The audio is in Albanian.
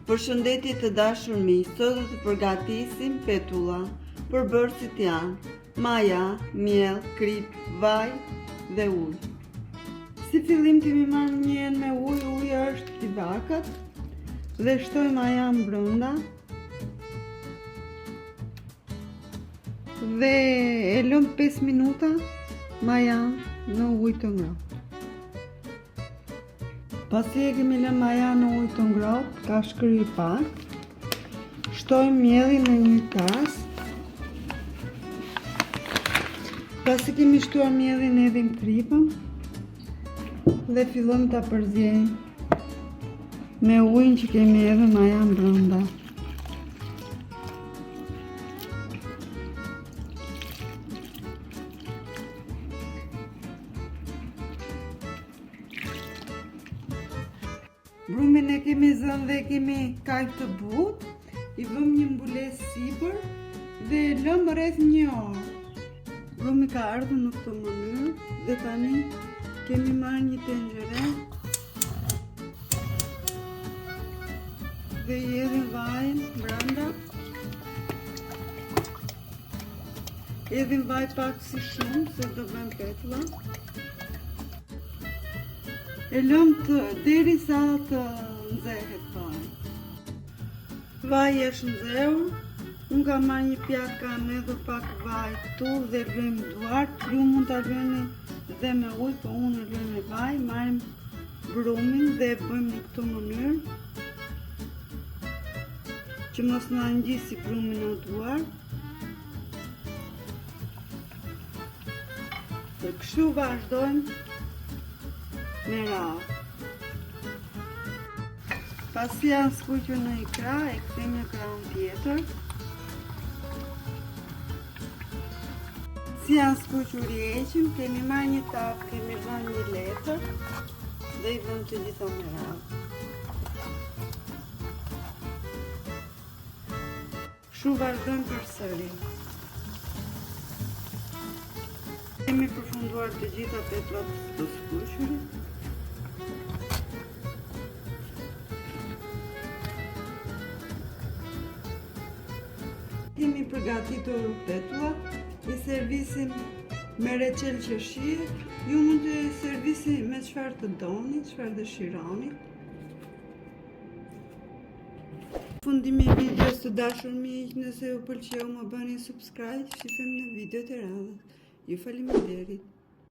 Përshëndetje të dashur miq, sot do të përgatisim petulla. Përbërësit janë maja, miell, kripë, vaj dhe ujë. Si fillim kemi marrë një enë me ujë, uji është i vakët dhe shtojmë majanë brenda. Dhe e lëmë 5 minuta majanë në ujë të ngrohtë. Pasi e kemi lënë majanë në ujë të ngrohtë, ka shkrirë pak. Shtojmë miellin në një tas. Pasi kemi shtuar miellin, hedhim kripën dhe fillojmë ta përziejmë me ujin që kemi hedhur majanë brenda. Brumin e kemi zënë dhe e kemi kaq të butë, i vëmë një mbulesë sipër dhe e lëmë rreth një orë. Brumi ka ardhur në këtë mënyrë dhe tani kemi marrë një tenxhere dhe i hedhim vajin brenda. Hedhim vaj pak si shumë, se do bëjmë petulla. E lëmë të derisa të nxehet vaji. Vaji është nxehur. Unë kam marrë një pjatë, kam hedhur pak vaj këtu dhe lyejmë duart. Ju mund ta lyeni dhe me ujë, po unë e lyej me vaj. Marrim brumin dhe e bëjmë në këtë mënyrë që mos na ngjisi brumi në duar. Dhe kështu vazhdojmë me radhë. Pasi janë skuqur në një krah, e kthejmë në krahun tjetër. Si janë skuqur i heqim, kemi marrë një tavë, kemi vënë një letër dhe i vëmë të gjitha me radhë. Kështu vazhdojmë përsëri. Kemi përfunduar të gjitha petullat të skuqura. Kemi përgatitur petullat, i servisim me reçel qershie, ju mund të servisni me çfarë të doni, çfarë dëshironi. Përfundimi i videos të dashur miq, nëse ju pëlqeu më bëni subscribe, shifemi në videot e radhës. Ju faleminderit.